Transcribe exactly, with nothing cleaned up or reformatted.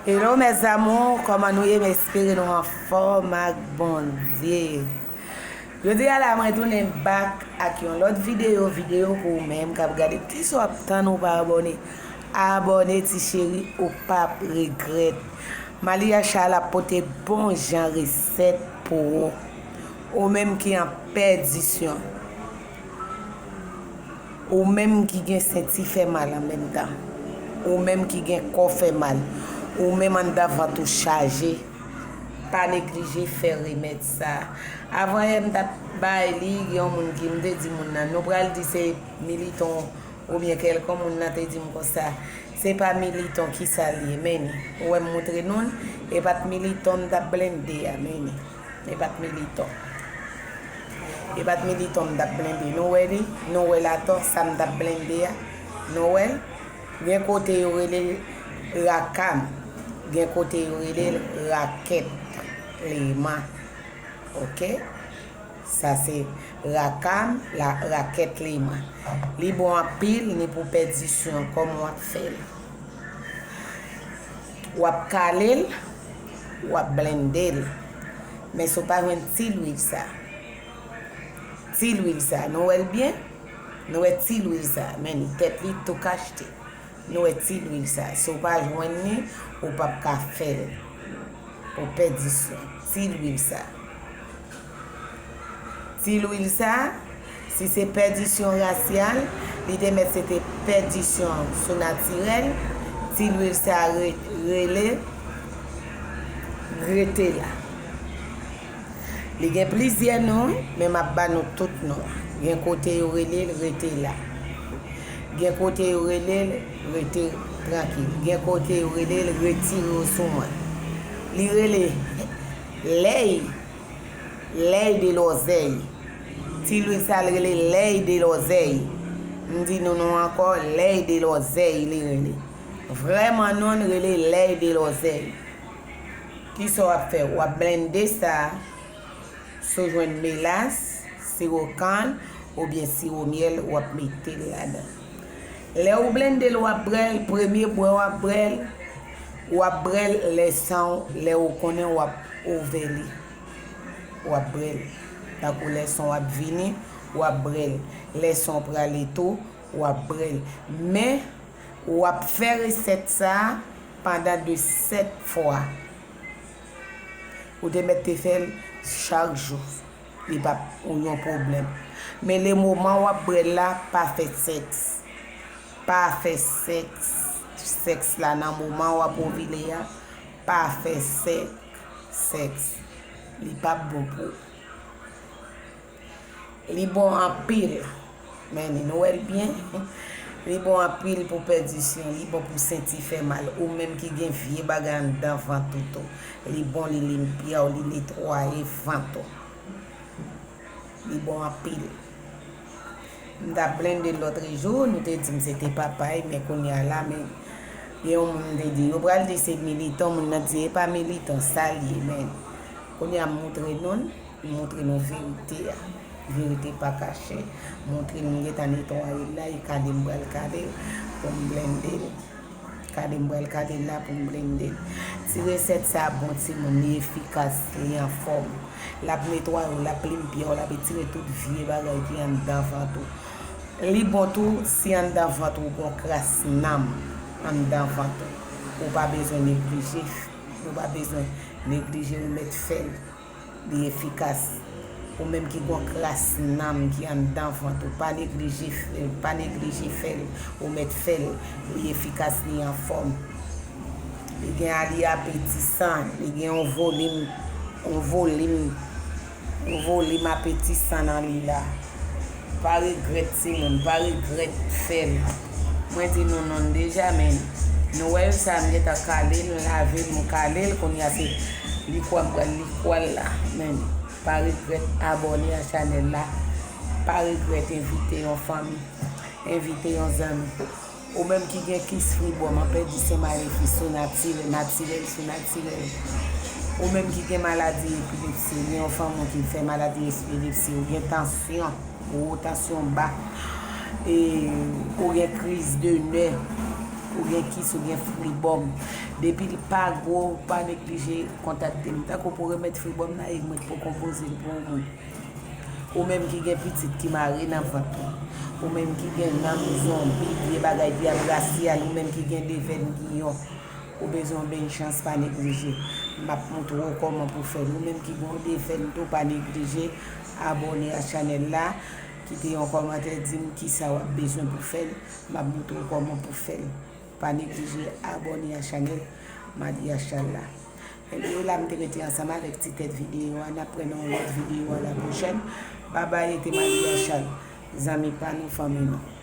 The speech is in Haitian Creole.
Hello mes amours, kòman nou ye? M espere nou anfòm ak Bondye. Jodi a la mwen tounen back ak yon lòt videyo, videyo pou ou menm k ap gade. Kisa w ap tann ou pa abòne? Abòne ti cheri, ou p ap regrèt. Malia Charles ap pote bon jan resèt pou ou. Ou menm ki an pèdisyon. Ou menm ki gen senti fè mal an menm tan. Ou menm ki gen kò fè mal. Ou menm anndan vant ou chaje. Pa neglije fè remèd sa. Avan yè m t ap bay li, gen yon moun ki m te di moun nan, nou pral di se militon oubyen kèlkonk moun nan te di m konsa. Se pa militon ki sa l ye, men ou wè m moutre nou l, e pa t militon m t ap blende a, men. E pa t militon. E pa t militon m t ap blende. Nou wè li? Nou wè l atò, sa m t ap blende a? Nou wè l? Gen kote yo rele l Rakam. Gen kote yo rele l Rakèt Lema. Oke? Sa se Rakam, la, Rakèt Lema. Li bon anpil, ni pou pèdisyon, kòman w ap fè l? W ap kale l, w ap blende l. Men si w pa jwenn ti lwil sa. Ti lwil sa, nou wè l byen? Nou wè ti lwil sa, men li tèt li tou kachte. Nou wè ti lwil sa. Si w pa jwenn li, ou p ap ka fè l. Pou pèdisyon. Ti lwil sa. Ti lwil sa, si se pèdisyon rasyal, li te mèt se te pèdisyon sou natirèl, ti lwil sa re-, rele rete la. Li gen plizyè non, men m ap ba nou tout non. Gen kote yo rele l rete la. Gen kote yo rele l rete trankil. Gen kote yo rele l retire w sou mwen. Li rele lèy, lèy de lòzèy. Ti lwil sa l rele lèy de lòzèy. M di nou non ankò, lèy de lòzèy li rele. Vrèman non l rele lèy de lòzèy. Kisa w ap fè? W ap blende sa. Si w jwenn melas, siwo kann, oubyen siwo myèl, w ap mete l ladan. Lè ou blende l, w ap bwè l, premye bwè w ap bwè l, w ap bwè l lè san w, lè ou konnen w ap ouvè li. W ap bwè l. Tankou lè san w ap vini, w ap bwè l. Lè san w prale tou, w ap bwè l. Men, w ap fè resèt sa a pandan de sèt fwa. Ou te mèt te fè l chak jou. Li p ap yon pwoblèm. Men le moman w ap bwè l la, pa fè sèks. Pa fè sèks. Sèks la nan moman w ap ovile a, pa fè sèk, sèks. Li p ap bon pou ou. Li bon anpil. Men nou wè l byen. Li bon anpil pou pèdisyon, li bon pou senti fè mal, ou menm ki gen vye bagay anndan vant ou tou. Li bon, li limpya w, li netwaye vant ou. Li bon anpil. M t ap blende l lòtrejou, nou te di m se te papay, men kounye a la, men gen yon moun m te di, yo pral di se militon, moun nan di e pa militon, sa l ye, men kounye a m moutre nou l. M montre nou verite a. Verite pa kache. Montre nou m gentan netwaye l la, e kale m pral kale l pou m blende l. Kale m pral kale l la pou m blende l. Ti resèt sa bon timoun, li efikas, li anfòm. L ap netwaye w, l ap limpye w, l ap etire tout vye bagay ki anndan vant ou. Li bon tou si anndan vant ou gon kras nanm anndan vant ou. Ou pa bezwen neglije, ou pa bezwen neglije remèt fè l. Li efikas. Ou menm ki gon kras nanm ki anndan vant ou, pa neglije fè, pa neglije fè l, ou mèt fè l. Li efikas, li anfòm. Li gen ali apetisan, li gen yon volim, yon volim, yon volim apetisan nan li la. Pa regrèt timoun, pa regrèt fè l. Mwen di nou non l deja, men nou wè sa m gentan kale l, m lave l, m kale l, kounye a se likwa m pral likwa l la. Men pa regrèt abòne a chanèl la. Pa regrèt envite yon fanmi, envite yon zanmi. Ou menm ki gen kis, fibwòm, anpèdisyon, malefis, sou natirèl, natirèl, sou natirèl. Ou menm ki gen maladi epilepsi, ou gen yon fanmi w ki fè maladi epilepsi, ou gen tansyon, ou tansyon ba, e ou gen kriz de nè, Ou gen Kiss, ou gen Freebom. Depi l pa gwo, pa neglije kontakte m. Tankou pou remèt Freebom nan, e mwen k poko poze l pou ou. Ou menm ki gen pitit ki mare nan vant ou, ou menm ki gen nanm zonbi, vye bagay, vye rasyal, ou menm ki gen de vèn giyon, ou bezwen yon beny chans, pa neglije. M ap moutre w kòman pou fè l. Ou menm ki gen yon de vèn tou, pa neglije abòne a chanèl la, kite yon kòmantè, di m kisa w ap bezwen pou fè l. M ap moutre w kòman pou fè l. Pa neglije abòne a chanèl Malia Chal la. Ebyen, la m te rete ansanm avèk ti tèt videyo a. N ap wè nan yon lòt videyo a la pwochèn. Babay, e te Malia Chal, zanmi pa nou, fanmi nou.